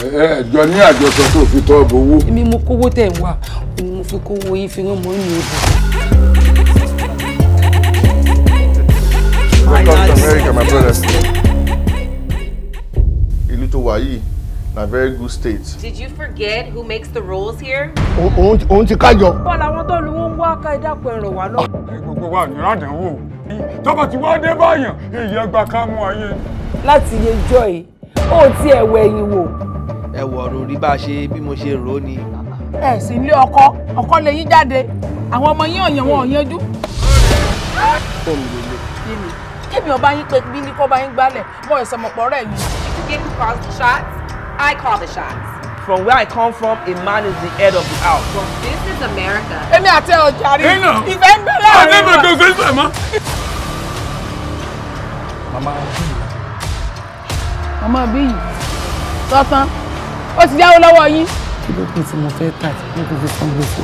Ẹ jọ ní àjọsọ tó fi tọ́ bowó. Èmi mo kówó tẹ̀ ń wá, òun mo fi kówó yín fi rán mọ́ ní ibò. Welcome to America, my brother. Ìlú tó wà yìí na very good state. Did you forget who makes the rules here? Òun ti kájọ. Bọ́lá àwọn tó lu wọn wá ká ìdápọ̀ ẹ̀rọ wá lọ. Gbogbo wa ní rádànwó. Tọ́ba ti wá dé báyàn, èyí ẹgbà ká mú ayé. Láti iye jọ́ yìí, ó ti ẹ̀wẹ̀ ẹ̀yìn wò. Ẹ wọ̀ ọ̀rọ̀ orí bá a ṣe bí mo ṣe rò ó ni. Ẹ sì ilé ọkọ, ọkọ lè yín jáde, àwọn ọmọ yín ọ̀yàn wọn ò yanjú. Kébì ọba yín pé bí ní kọ́ bá yín gbálẹ̀, mọ ìsọmọpọ̀ rẹ̀ yín. You forget who calls the shots? I call the shots. From where I come from, a man is the head of the house. This is America. Èmi àti ọjà rí. Ìfẹ́ ń bẹ láàrin wa. Àdébẹ̀ tó ṣe é sẹ̀ mọ́. Màmá bíyì. Màmá bíyì. Sọ́tán, ó ti yáwó lọ́wọ́ yín. Kí ló kù tí mo fẹ́ tà tí mo kò fi san gbèsè?